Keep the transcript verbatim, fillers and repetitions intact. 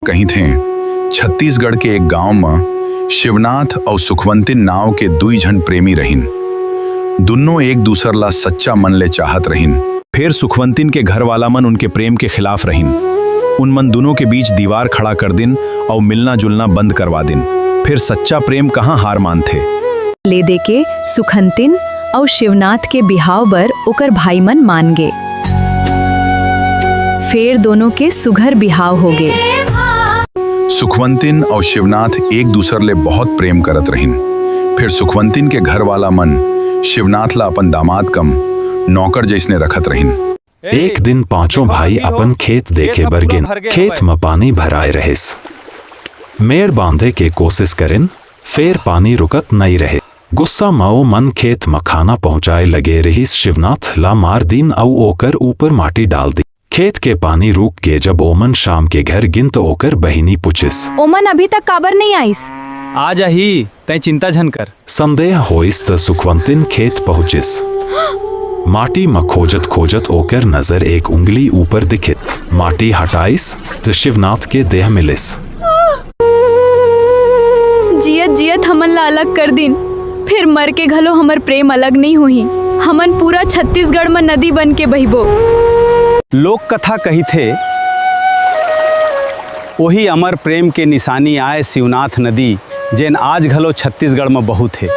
कहिथे, छत्तीसगढ़ के एक गांव म शिवनाथ अउ सुखवंतिन नाव के दुई झन प्रेमी रहिन। दुन्नो एक दूसर ला सच्चा मन ले चाहत रहिन। फेर सुखवंतिन के घर वाला मन उनके प्रेम के खिलाफ रहिन। उन मन दुनों के बीच दीवार खड़ा कर दिन अउ मिलना जुलना बंद करवा दिन। फिर सच्चा प्रेम कहाँ हार मानथे? ले देके सुखंतिन अउ शिवनाथ के बिहाव बर ओकर भाई मन मान गे। फेर दोनों के सुघर बिहाव होगे। सुखवंतिन अउ शिवनाथ एक दूसर ले बहुत प्रेम करत रहिन। फिर सुखवंतिन के घर वाला मन शिवनाथ ला अपन दामाद कम नौकर जैसने रखत रहिन। एक दिन पांचों भाई अपन खेत देखे बर गेन। खेत म पानी भराए रहिस। मेड़ बांधे के कोशिश करिन, फेर पानी रुकत नइ रहे। गुस्सा म ओ मन खेत म खाना पहुंचाए लगे रहिस। शिवनाथ ला मार दीन अउ ओकर ऊपर माटी डाल दी। खेत के पानी रुक के जब ओमन शाम के घर गिन त ओकर बहिनी पूछिस, ओमन अभी तक काबर नइ आइस? आ जाही, तैं चिंता झन कर। संदेह होइस त सुखवंतिन खेत पहुंचिस। माटी म खोजत खोजत ओकर नजर एक उंगली ऊपर दिखिस। माटी हटाइस त शिवनाथ के देह मिलिस। जियत जियत हमन ला अलग कर दिन, फिर मर के घलो हमर प्रेम अलग नइ होही। हमन पूरा छत्तीसगढ़ म नदी बन के बहिबो। लोक कथा कहिथे, ओही अमर प्रेम के निशानी आय शिवनाथ नदी, जेन आज घलो छत्तीसगढ़ म बहुत हे।